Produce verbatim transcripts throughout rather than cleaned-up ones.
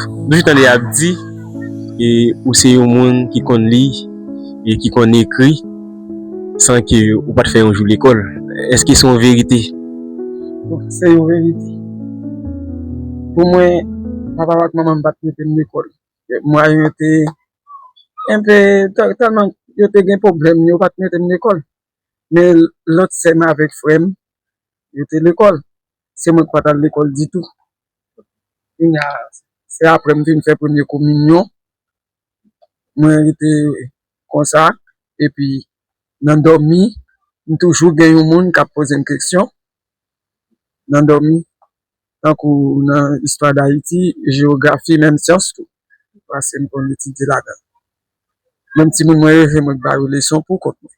Nou toujou tande y ap di, e, ou se yon moun ki konn li, e ki konn ekri, san ke ou pa t fè yon jou lekòl. Èske se yon verite? Bon, se yon verite. Pou mwen, papa m ak manman m pa t mete m lekòl. Mwayen yo te enpe, tè-, tèlman yo te gen pwoblèm, yo pa t mete m lekòl. Men lòt sè m avèk frè m, yo te lekòl. Se mwen ki pa t al lekòl ditou. Kounye a, se apre m vin fè premye kominyon, mwen rete konsa, epi nan dòmi, m toujou gen yon moun k ap poze m kesyon nan dòmi, tankou nan istwa Dayiti, jewografi, menm syans tou, paske m konn etidye ladan. Menm timoun mwen reve, mwen k ba yo leson pou kont mwen.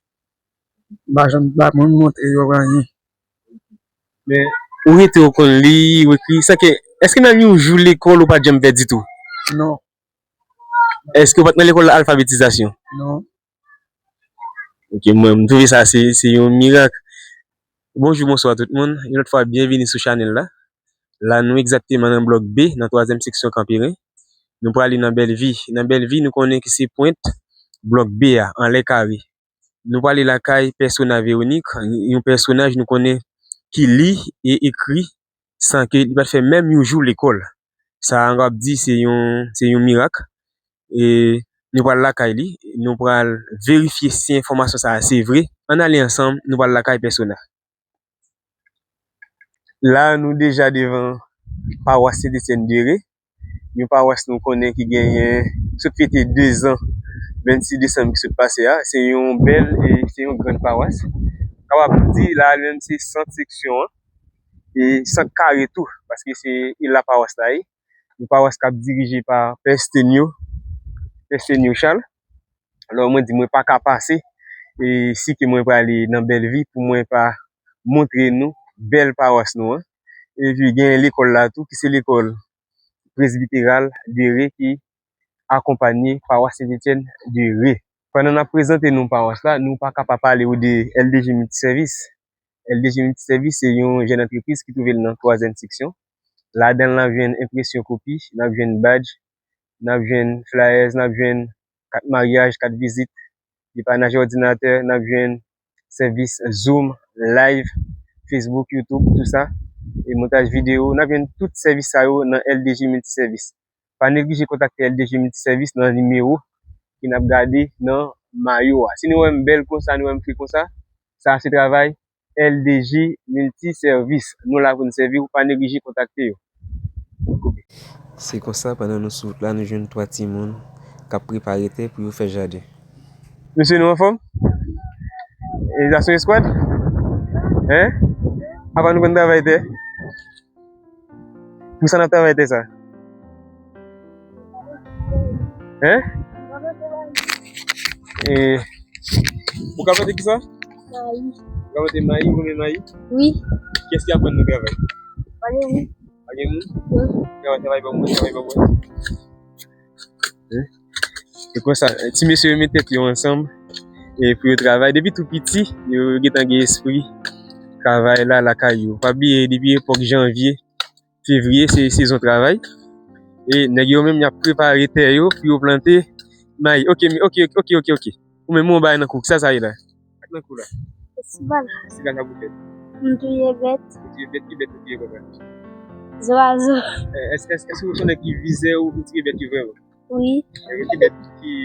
M pa janm ba moun montre yo anyen. Men, ou rete ou konn li, ou ekri, sa ke, èske menm yon jou lekòl ou pa t janm fè ditou? Non. Èske ou pa t nan lekòl alfabetizasyon? Non. Ok, mwen, m twouve sa se, se yon mirak. Bonjou, bonswa tout moun. Yon lòt fwa, byenvini sou chanèl la. La, nou egzakteman nan blòk B, nan twazyèm seksyon Kanperen. Nou prale nan Bèlvi. Nan Bèlvi, nou konnen ki se pwent blòk B a, anlè kare. Nou prale lakay pèsona Véronique, yon pèsonaj nou konnen ki li e ekri san ke li pa t fè menm yon jou lekòl. Sa a, nou ap di se yon, se yon mirak. E nou pral lakay li, nou pral verifye si enfòmasyon sa a se vre. Ann ale ansanm, nou pral lakay pèsona. La, nou deja devan pawas Sent Etyèn de Ré, yon pawas nou konnen ki genyen, sot fete dezan, vennsis desanm ki sot pase a. Se yon bèl e se yon grann pawas. Kapab di la, li menm se sant seksyon an, e sant kare tou, paske se e la pawas la ye. Yon pawas k ap dirije pa Pè Stenyo, Pè Stenyo Charles. Alò, mwen di mwen pa ka pase, e si ke mwen prale nan Bèlvi pou mwen pa montre nou bèl pawas nou an. Epi gen lekòl la tou, ki se lekòl presbiteral de Ré ki akonpanye pawas Sent Etyèn de Ré. Pandan n ap prezante nou pawas la, nou pa ka pa pale w de L D G Multiservice. L D G Multiservice se yon jèn antrepriz ki twouve l nan twazyèm seksyon. Ladan l, n ap jwenn enpresyon kopi, n ap jwenn badge, n ap jwenn flyers, n ap jwenn kat maryaj, kat vizit, depanaj òdinatè, n ap jwenn sèvis Zoom, Live, Facebook, YouTube, tou sa, e montaj videyo. N ap jwenn tout sèvis sa yo nan L D G Multiservice. Pa neglije kontakte L D G Multiservice nan nimewo ke n ap gade nan mayo a. Si nou wè m bèl konsa, nou wè m fre konsa, sa a se travay L D G Multiservice. Nou la pou n sèvi w, pa neglije kontakte yo. Se konsa, pandan nou sou wout la, nou jwenn twa timoun k ap prepare tè pou yo fè jaden. Mesye, nou anfòm? E sa se yon eskwad? Hein? Apa nou konn travay tè? Pou sa n ap travay tè sa? Hein? E, ou ka plante kisa? Mayi. Ou ka plante mayi, ou renmen mayi? Wi. Kiyès ki aprann nou travay? Pa gen moun. Pa gen moun? Non. Travay, travay ban mwen, travay ban mwen. Hein? Se konsa, ti mesye yo met tèt yo ansanm, e pou yo travay. Depi tou piti, yo gentan gen espri travay la lakay yo. Pa bliye, depi epòk janvye, fevriye, se sezon travay. E nèg yo menm, y ap prepare tè yo pou yo plante mayi. Ok, mi-, ok, ok, ok, ok, ok. Ou menm, ou bay nan kou, kisa sa ye la? Ak nan kou la? Festival. Festival sa pou fèt. M touye bèt. Ou touye bèt, ki bèt ou touye konsa? Zwazo. Eh, èske, èske, èske ou se nèg ki vizè ou, ou touye bèt yo vrèman? Wi. Nèg yo ki bèt ki,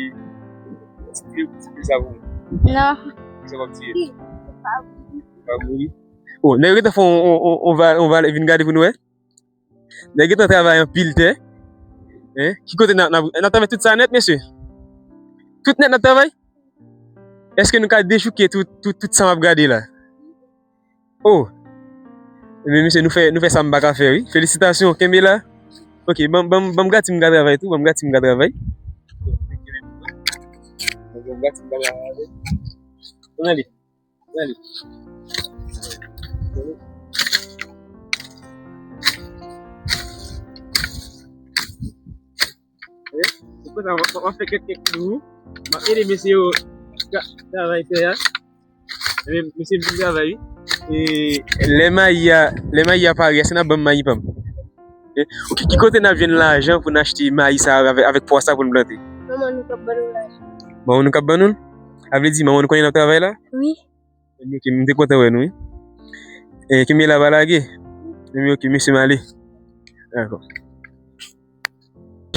ki, ki, ki sa pou? Non. Ki sa w ap tiye? Ki pa mouri. Pa mouri. Oh, nèg yo gentan fè on, on, on, on va, on va vin gade pou nou wè. Nèg yo gentan travay anpil tè. Hein? Ki kote n ap, n ap, n ap travay tout sa nèt, mesye? Tout nèt n ap travay? Èske nou ka dechouke tout, tout, tout sa m ap gade la? Oh! Ebyen, mesye, nou fè, nou fè sa m pa ka fè, wi. Felisitasyon, kenbe la. Ok, ban, ban, ban m gati m ka travay tou, ban m gati m ka travay. Ban m gati m ka travay. Ann ale, ann ale. Ok, se konsa, m ap, m ap fè kèk, kèk kou. M ap ede mesye yo tra-, travay tè a. Ebyen, mesye m fin travay, wi. E lè mayi a, lè mayi a pare, èske n ap ban m mayi pa m? Ok, ki kote n ap jwenn lajan pou n achte mayi sa avèk, avèk pwa sa pou n plante? Manman nou k ap ban nou lajan. Manman nou k ap ban nou l? Sa vle di manman nou konnen n ap travay la? Wi. Ebyen, ok, m te kontan wè nou, wi. E, kenbe la, pa lage. Ebyen, ok, mesye, m ale. Dakò.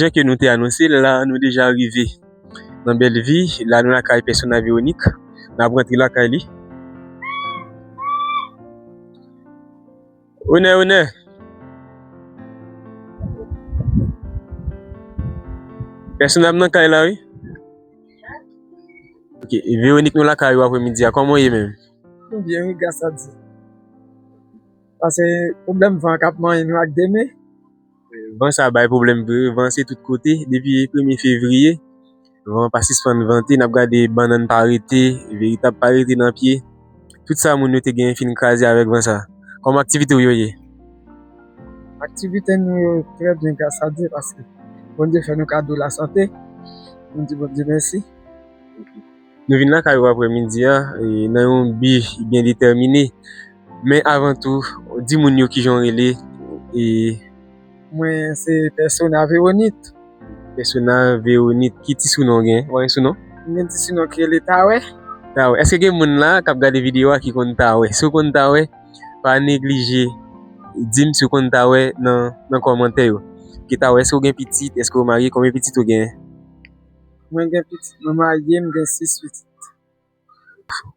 Jan ke nou te anonse l la, nou deja rive nan Bèlvi. La, nou lakay Pèsona Véronique. N ap rantre lakay li. Onè, onè. Pèsona m nan kay la, wi. Ok, e Véronique, nou lakay ou aprèmidi a. Kòman w ye menm? Nou byen, wi, gras a Dye. Paske pwoblèm van k ap manyen nou ak de men. Van sa bay pwoblèm vre, van se tout kote. Depi premye fevriye, van pa sispann vante, n ap gade bannann pa rete, veritab pa rete nan pye. Tout sa moun yo te genyen fin kraze avèk van sa. Kòman aktivite w yo ye? Aktivite nou yo trè byen, gras a Dye, paske Bondye fè nou kado lasante. Nou di Bondye mèsi. Nou vin lakay ou aprèmidi a, e, nan yon bi byen detèmine. Men avan tou, di moun yo kijan w rele, e, Mwen se Pèsona Véronique. Pèsona Véronique, ki ti sounon w gen? Ou gen sounon? Mwen gen ti sounon ki rele Tawè. Tawè. Èske gen moun la k ap gade videyo a ki konn Tawè? Si w konn Tawè, pa neglije di m si w konn Tawè nan, nan kòmantè yo. Ki Tawè, èske w gen pitit? Èske w marye? Konbyen pitit ou gen? Mwen gen pitit, mwen marye, m gen sis pitit.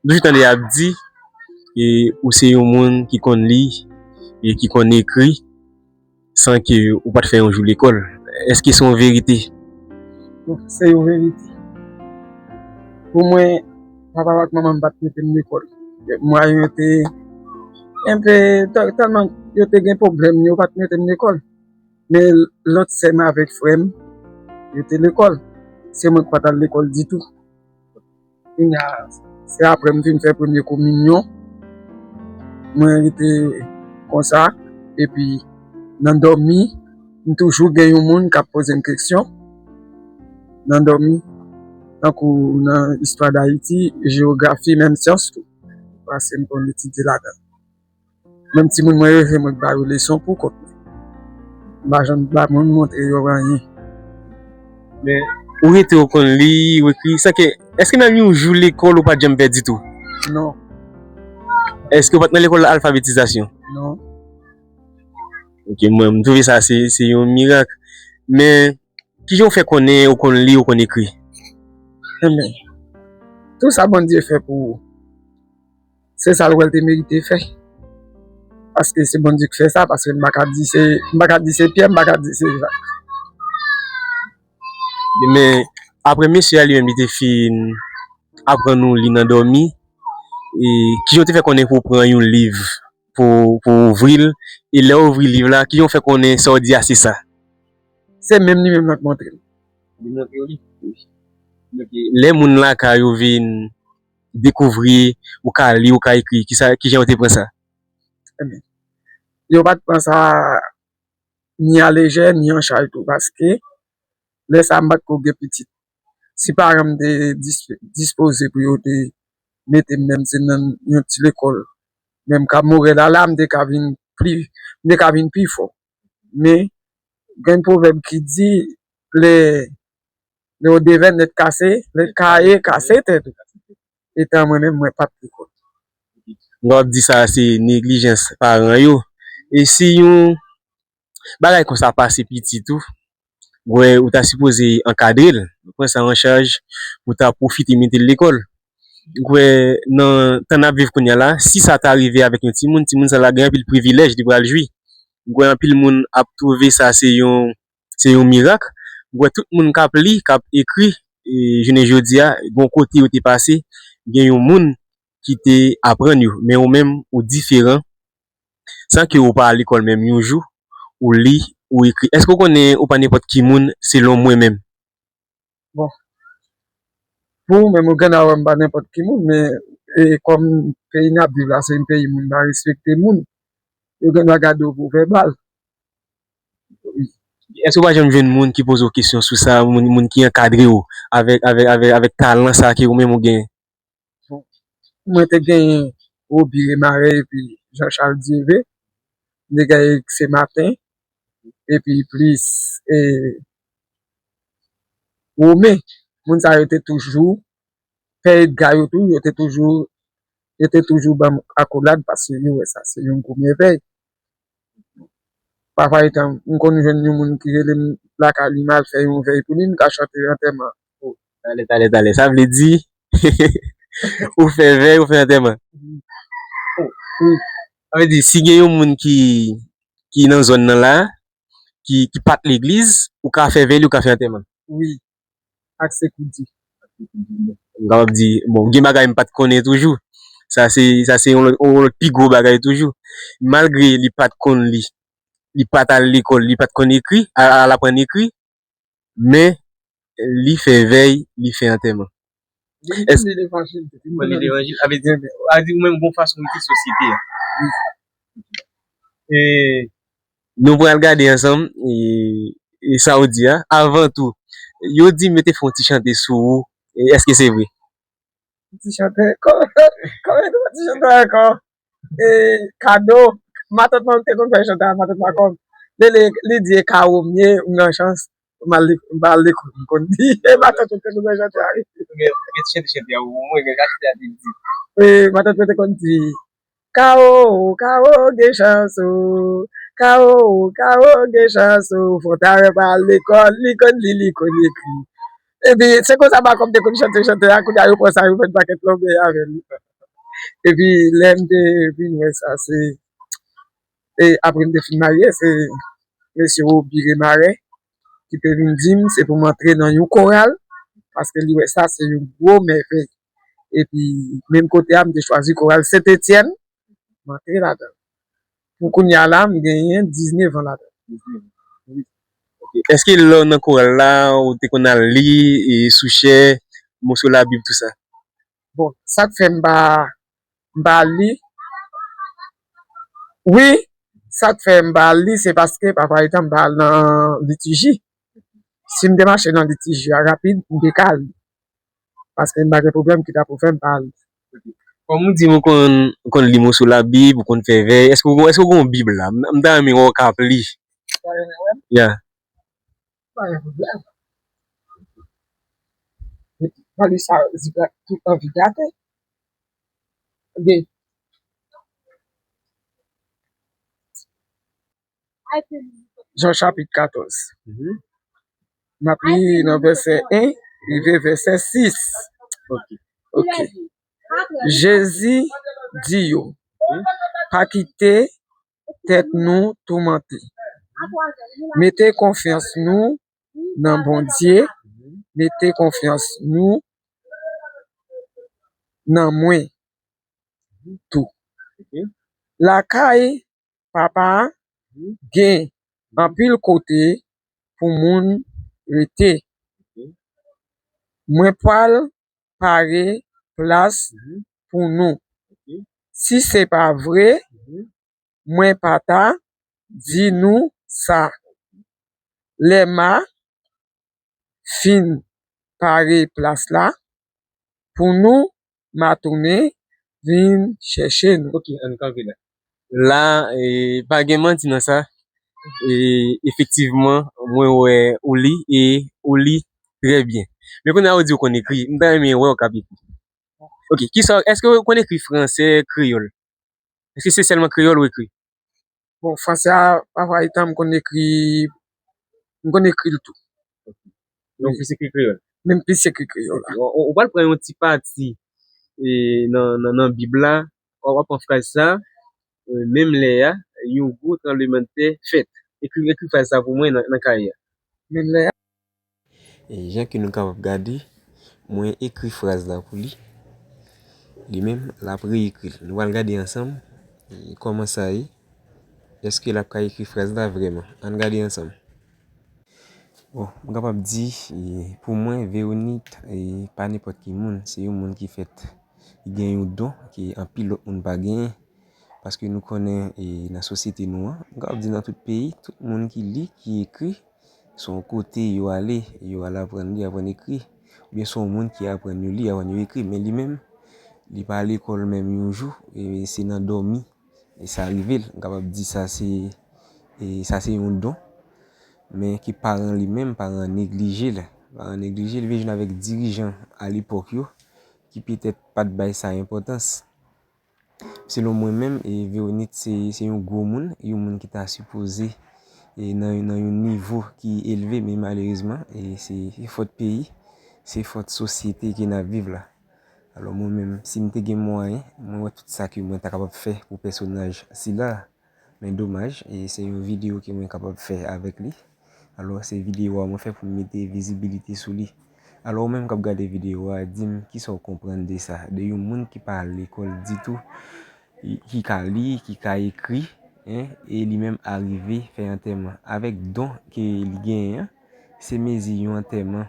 Nou toujou tande y ap di, e, ou se yon moun ki konn li, e ki konn ekri, san ke ou pa t fè yon jou lekòl. Èske se yon verite? Bon, se yon verite. Pou mwen, papa m ak manman m pa t mete m lekòl. Mwayen yo te enpe, tè-, tèlman yo te gen pwoblèm, yo pa t mete m lekòl. Men lòt sè m avèk frè m, yo te lekòl. Se mwen k pa t al lekòl ditou. Kounye a, se apre m fin fè premye kominyon, mwen rete konsa, epi nan dòmi, m toujou gen yon moun k ap poze m kesyon nan dòmi, tankou nan istwa Dayiti, jewografi, menm syans tou, paske m konn etidye ladan. Menm timoun mwen yo, se mwen k ba yo leson pou kont mwen. M pa janm ba moun montre yo anyen. Men, ou rete ou konn li, ou ekri, sa ke, èske menm yon jou lekòl ou pa t janm fè ditou? Non. Èske ou pa t nan lekòl alfabetizasyon? Non. Ok, mwen, m twouve sa se, se yon mirak. Men, kijan w fè konnen ou konn li, ou konn ekri? Enben, tou sa Bondye fè pou ou, se sa l wè l te merite fè. Paske se Bondye k fè sa, paske m pa ka di se, m pa ka di se Pyè, m pa ka di se Jak. Men, apre mesye a li menm, li te fin aprann ou li nan dòmi, e kijan w te fè konnen pou w pran yon liv, pou, pou w ouvri l, e lè w ouvri liv la, kijan w fè konnen sa w di a se sa? Se menm li menm nan k montre m. Li montre w li? Wi. Donk, lè moun lakay ou vin dekouvri ou ka li, ou ka ekri, kisa, kijan yo te pran sa? Enben, yo pa t pran sa ni alejè, ni an chay tou, paske lè sa a m pa t ko gen pitit. Si paran m te dis-, dispoze pou yo te mete m, menm se nan yon ti lekòl, menm ka Morèl la, m te ka vin pli, m te ka vin pi fò. Men, gen pwovèb ki di, lè, lè yon devèn nèt kase, lè kaye kase tèt ou. Etan mwen menm, mwen pa t lekòl. Lè w ap di sa, se neglijans paran yo. E si yon bagay konsa pase pitit ou, ou wè, ou ta sipoze ankadre l, pran sa an chaj pou ta pwofite mete l lekòl. Ou wè, nan tan n ap viv kounye a la, si sa ta rive avèk yon timoun, timoun sa la gen anpil privilèj li pral jwi. Ou wè, anpil moun ap twouve sa se yon, se yon mirak. Ou wè, tout moun k ap li, k ap ekri, e, jounen jodi a, gen yon kote yo te pase, gen yon moun ki te aprann yo. Men ou menm, ou diferan. San ke ou pa al lekòl menm yon jou, ou li, ou ekri. Èske w konnen ou pa nenpòt ki moun selon mwen menm? Bon, pou ou menm, ou genlè wè m pa nenpòt ki moun, men, e, kòm peyi n ap viv la, se yon peyi moun pa respekte moun, yo genlè gade w pou vèbal. Èske w pa janm jwenn moun ki poze w kesyon sou sa, moun, moun ki ankadre w avèk, avèk, avèk, avèk talan sa ke ou menm ou genyen? Mwen te genyen Roby Remarey epi Jean Charles Dieuvée. M te genyen Eric Sematin. epi plis, e, Women. Moun sa yo te toujou, Pè Edga yo tou, yo te toujou, yo te toujou ban m akolad paske yo wè sa se yon gwo mèvèy. Pafwa etan m konn jwenn yon moun ki rele m lakay li, m al fè yon vèy pou li, m ka chante antèman. Talè, talè, talè. Sa vle di, ou fè vèy, ou fè antèman. Wi. Sa vle di, si gen yon moun ki, ki nan zòn nan la, ki, ki pa t legliz, ou ka fè vèy li, ou ka fè antèman. Wi. Ak Sekoudi. M kapab di, bon, gen bagay m pa t konnen toujou. Sa se, sa se yon lòt, yon lòt pi gwo bagay toujou. Malgre li pa t konn li, li pa t al lekòl, li pa t konn ekri, al, al aprann ekri, men li fè vèy, li fè antèman. Li, li levanjil. Li levanjil. Sa vle di, sa vle di ou menm gon fason ou te sosyete a. E, nou pral gade ansanm, e, e sa w di a. Avan tou, yo di m yo te fè yon ti chante sou ou. E, èske se vre? Ti chante, kò-, kòman yo te fè ti chante ankò? E, kado, matant mwen te konn fè chante a, matant mwen kòm. Li, li, li di e kawo m ye, m gen chans, m al, m al lekòl, m konn di. E matant mwen te konn fè chante a, wi. Ou gen, ou gen ti chante, chante a, ou mwen, gen ka chante a, te di. E, matant mwen te konn di, Kawo, kawo, gen chans o. Kawo, kawo, gen chans o. Fò talè pa al lekòl, li konn li, li konn ekri. Epi, se konsa Malcom te konn chante, chante a, kounye a yo pran sa, yo fè yon pakèt lòbèy avè l. Epi, lè m te vin wè sa, se, e apre m te fin marye, se mesye Roby Remarais ki te vin di m, se pou m antre nan yon koral, paske li wè sa, se yon gwo mèvèy. Epi, menm kote a, m te chwazi koral Sent Etyèn, m antre ladan l. Pou kounye a la, m genyen diznèf an ladan l. Diznèf an. Wi. Ok. Èske lè w nan koral la, ou te konn al li, e, sou chè, moso Labib, tou sa? Bon, sa k fè m pa, m pa al li, wi, sa k fè m pa al li, se paske pafwa etan m pa al nan litiji. Si m te mache nan litiji a rapid, m te ka al li. Paske m pa gen pwoblèm ki ta pou fè m pa al li. Kòm ou di m ou konn, ou konn li moso Labib, ou konn fè vèy, èske w, èske w gen yon Bib la? M, m ta renmen wè w k ap li. Ou ta renmen wè m? Ya. Pa gen pwoblèm. Mwen li sa, zip la tout anvi gate. Ok. Jan chapit katòz. Mhm. M ap li nan vèsè en, rive vèsè sis. Ok. Ok. Jezi di yo, pa kite tèt nou toumante. Mete konfyans nou nan Bondye, mete konfyans nou nan mwen tou. Lakay Papa a gen anpil kote pou moun rete. Mwen pral pare plas pou nou. Si se pa vre, mwen pa ta di nou sa. Lè m a fin pare plas la pou nou, m a tounen vin chèche nou. Ok, ann kanpe la. La, e, pa gen manti nan sa. E, efektivman, mwen wè ou li, e ou li trè byen. Men kounye a ou di ou konn ekri, m ta renmen wè w k ap ekri. Ok, kisa, èske ou konn ekri fransè, kreyòl? Èske se sèlman kreyòl ou ekri? Bon, fransè a, pafwa etan m konn ekri, m konn ekri l tou. Donk, plis ekri kreyòl. Menm plis ekri kreyòl la. Ou, ou, ou pral pran yon ti pati, e, nan, nan, nan Bib la, w ap, w ap pran fraz sa, e, menm lè a, yon gwo tranblemanntè fèt. Ekri, ekri fraz sa pou mwen nan, nan kaye a. Menm lè a. E jan ke nou kapab gade, mwen ekri fraz la pou li. Li menm, l ap reyekri l. Nou pral gade ansanm, e, kòman sa ye. Èske l ap ka ekri fraz la vrèman? Ann gade ansanm. Bon, m kapab di, e, pou mwen, Véronique, e, pa nenpòt ki moun. Se yon moun ki fèt, ki gen yon don ke anpil lòt moun pa genyen. Paske nou konnen, e, nan sosyete nou an, m kapab di nan tout peyi, tout moun ki li, ki ekri, se yon kote yo ale, yo al aprann li, aprann ekri. Oubyen se yon moun ki aprann yo li, aprann yo ekri. Men li menm, li pa lekòl menm yon jou, e se nan dòmi, e sa rive l. M kapab di sa se, e sa se yon don. men ke paran li menm, paran an neglije l. Paran an neglije l, vin jwenn avèk dirijan alepòk yo, ki petèt pa t bay sa enpòtans. Selon mwen menm, e, Veronit se, se yon gwo moun, yon moun ki ta sipoze, e, nan, nan yon nivo ki elve, men malerezman, e, se, se fòt peyi, se fòt sosyete ke n ap viv la. Alò, mwen menm, si m te gen mwayen, mwen wè tout sa ke mwen ta kapab fè pou pèsonaj sila. Men domaj, e se yon videyo ke mwen kapab fè avèk li. Alò, se videyo a mwen fè pou m mete vizibilite sou li. Alò, ou menm k ap gade videyo a, di m kisa w konprann de sa, de yon moun ki pa al lekòl ditou, ki ka li, ki ka ekri, en, e li menm arive fè antèman. Avèk don ke li genyen an, se mezi yon antèman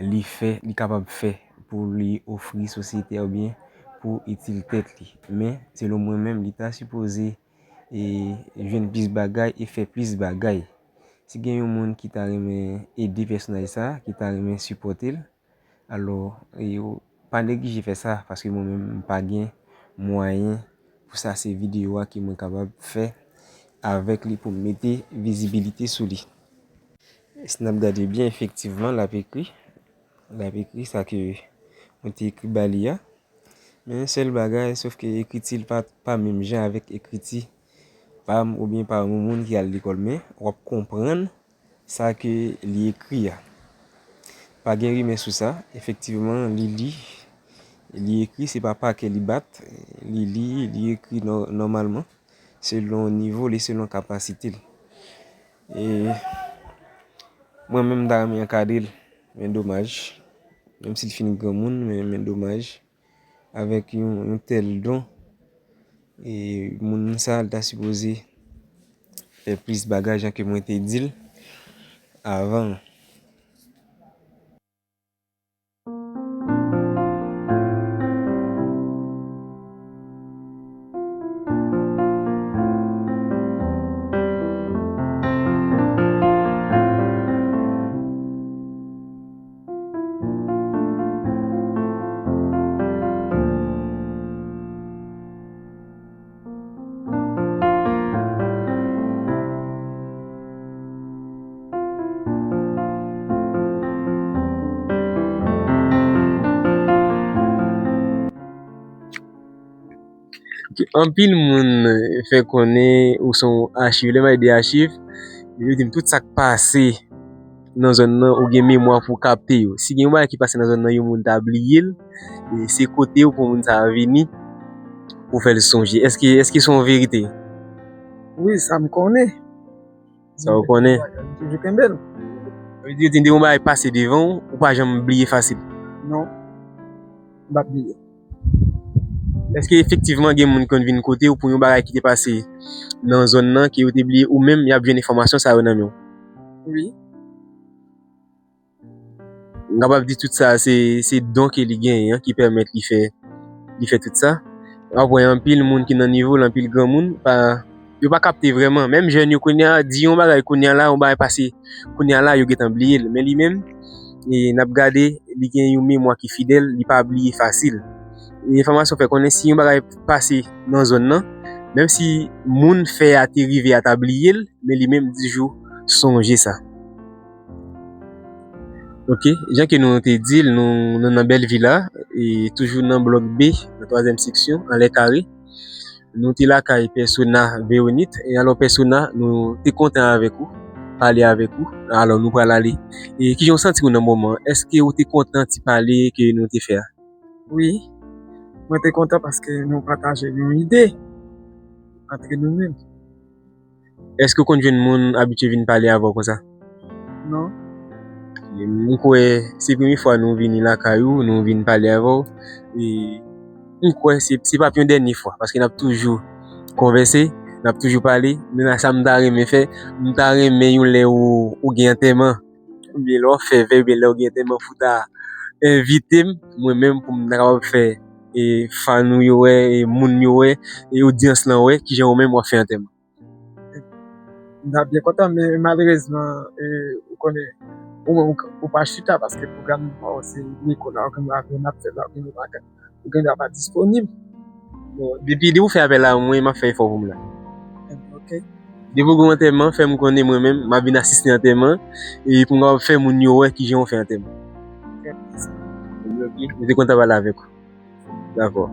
li fè, li kapab fè pou li ofri sosyete a oubyen pou itil tèt li. Men, selon mwen menm, li ta sipoze, e, jwenn plis bagay e fè plis bagay. Si gen yon moun ki ta renmen ede pèsonaj sa, ki ta renmen sipòte l, alò, e, yo pa neglije fè sa, paske mwen menm, m pa gen mwayen pou sa. Se videyo a ke mwen kapab fè avèk li pou m mete vizibilite sou li. Si n ap gade byen, efektivman, l ap ekri. L ap ekri sa ke mwen te ekri ba li a. Men sèl bagay, sòf ke ekriti l pa, pa menm jan avèk ekriti pa m oubyen pa yon moun ki al lekòl. Men w ap konprann sa ke li ekri a. Pa gen rimè sou sa. Efektivman, li li, li ekri, se pa pa kè li bat. Li li, li ekri nò-, nòmalman, selon nivo l e selon kapasite l. E mwen menm, m ta renmen ankadre l, men domaj. Menm si l fin granmoun, men, men domaj. Avèk yon, yon tèl don, e moun sa, l ta sipoze fè plis bagay, jan ke mwen te di l avan. Anpil moun fè konnen ou se yon achiv. Lè m pale de achiv, yo di m tout sa k pase nan zòn nan, ou gen memwa pou w kapte yo. Si gen yon bagay ki pase nan zòn nan, yon moun ta bliye l, e se kote yo pou moun sa a vini pou fè l sonje. Èske, èske se yon verite? Wi, sa m konnen. Sa w konnen? M toujou kenbe l. Sa vle di, yo di yon bagay pase devan w, ou pa janm bliye fasil? Non. M pa bliye. Èske efektivman gen moun ki konn vin kote w pou yon bagay ki te pase nan zòn nan, ke yo te bliye, ou menm y ap jwenn enfòmasyon sa yo nan men w? Wi. M kapab di tout sa, se, se don ke li genyen an ki pèmèt li fè, li fè tout sa. W ap wè anpil moun ki nan nivo l, anpil granmoun, pa, yo pa kapte vrèman. Menm jèn yo kounye a, di yon bagay kounye a la, yon bagay pase kounye a la, yo gentan bliye l. Men li menm, e, n ap gade, li gen yon memwa ki fidèl, li pa bliye fasil. E enfòmasyon fè konnen si yon bagay pase nan zòn nan, menm si moun fè a te rive a ta bliye l, men li menm toujou sonje sa. Ok, jan ke nou te di l, nou, nou nan Bèlvi la, e toujou nan blòk B, nan twazyèm seksyon, anlè kare. Nou te lakay Pèsona Veronit, e alò Pèsona, nou te kontan avèk ou, pale avèk ou, alò nou pral ale. E kijan w santi w nan moman an? Èske ou te kontan ti pale ke nou te fè a? Wi, mwen te kontan paske nou pataje yon ide antre nou menm. Èske w konn jwenn moun abitye vin pale avè w konsa? Non. M kwè se premye fwa nou vini lakay ou, nou vin pale avè w. E m kwè se, se p ap yon dènye fwa, paske n ap toujou konvèse, n ap toujou pale. Men sa m ta renmen fè, m ta renmen yon lè ou, ou gen antèman, oubyen lè w ap fè vèy, oubyen lè w gen antèman, pou w ta envite m, mwen menm, pou m ta kapab fè, e, fan ou yo wè, e, moun yo wè, e, odyans lan wè, kijan ou menm w ap fè antèman. M ta byen kontan, men malerezman, e, ou konnen, ou menm, ou, ou pa chita, paske pwogram pa w se lekòl la, ou gen dwa n ap fè la, ou gen dwa pa, ou gen dwa pa disponib. Bon, depi, depi ou fè apèl la, mwen, m ap fè efò pou m la. Ok. Depi w gen yon antèman, fè m konnen mwen menm, m ap vin asiste antèman, e pou m kapab fè moun yo wè kijan w fè antèman. Mwen te kontan pale avèk ou. Dakò.